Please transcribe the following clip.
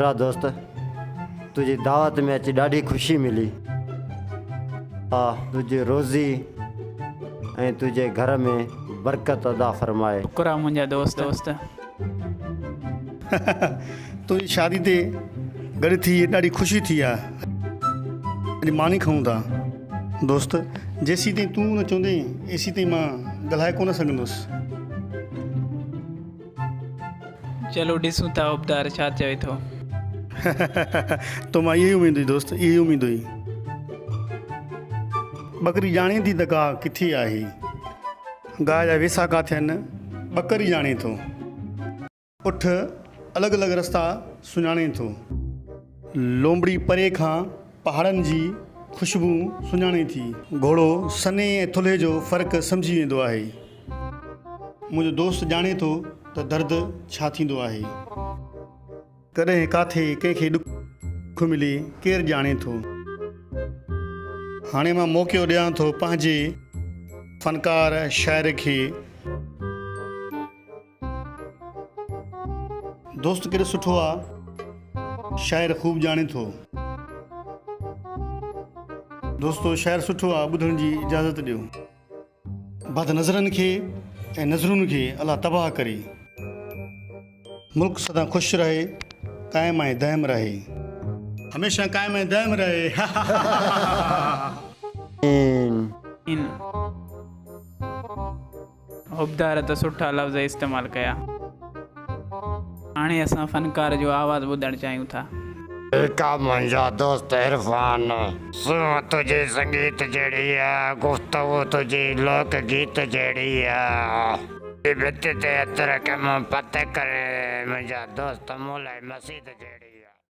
شڪر آ دوست تنهنجي دعوت ۾ اچي ڏاڍي خوشي ملي. الله تنهنجي روزي ۽ تنهنجي گهر ۾ برڪت عطا فرمائي. شڪر آ منهنجا دوست. تنهنجي شادي تي گڏ ٿي ڏاڍي خوشي ٿي آ. اڄ ماني کائون ٿا. دوست جيسيتائين تون نه چوندين ايسيتائين مان ڳالهائي ڪونه سگهندس. چلو ڏسون ٿا حبدار ڇا چوي ٿو. تو مان اها ئي اميد هئي دوست اها ئي اميد هئي. ٻڪري ڄاڻي ٿي ته گاهه ڪٿي آهي. گاهه جا ويسا ڪاٿي آهن ٻڪر ئي ڄاڻي ٿو. اٺ الڳ الڳ رستا سڃاڻي ٿو. لومڙي پري کان پهاڙن جي خوشبو سڃاڻي ٿي. گهوڙو سنهي ۽ ٿلهي جو فرق سمجهي ويندو آهي. منهنجو دوست ڄاڻي ٿو ته درد ڇا ٿيندو آهي. ڪڏهن ڪاٿي ڪنهن کي ڏک ملي ڪير ڄاڻي ٿو. هاڻي مان موقعو ڏيان ٿو پنهنجي فنڪار شاعر کي. دوست ڪيڏو سٺو آ شاعر خوب ڄاڻي ٿو. دوستو شاعر سٺو آ ٻڌڻ جي اجازت ڏيو. بد نظرن کي ۽ نظرن کي الله تباهه ڪري. ملڪ سدا خوش رهي قائم ۽ دائم رهي. هميشه قائم ۽ دائم رهي. حبدار ته سٺا لفظ استعمال ڪيا. هاڻي اسان فنڪار جو آواز ٻڌڻ چاهيون ٿا. ٺيڪ آ منهنجا دوست عرفان. سونهن تنهنجي سنگيت جهڙي آ، گفتگو تنهنجي لوڪ گيت جهڙي آ. ڀت تي هٿ رکي مون پت ڪري، منهنجا دوست مون لاء مسيت جهڙي آ.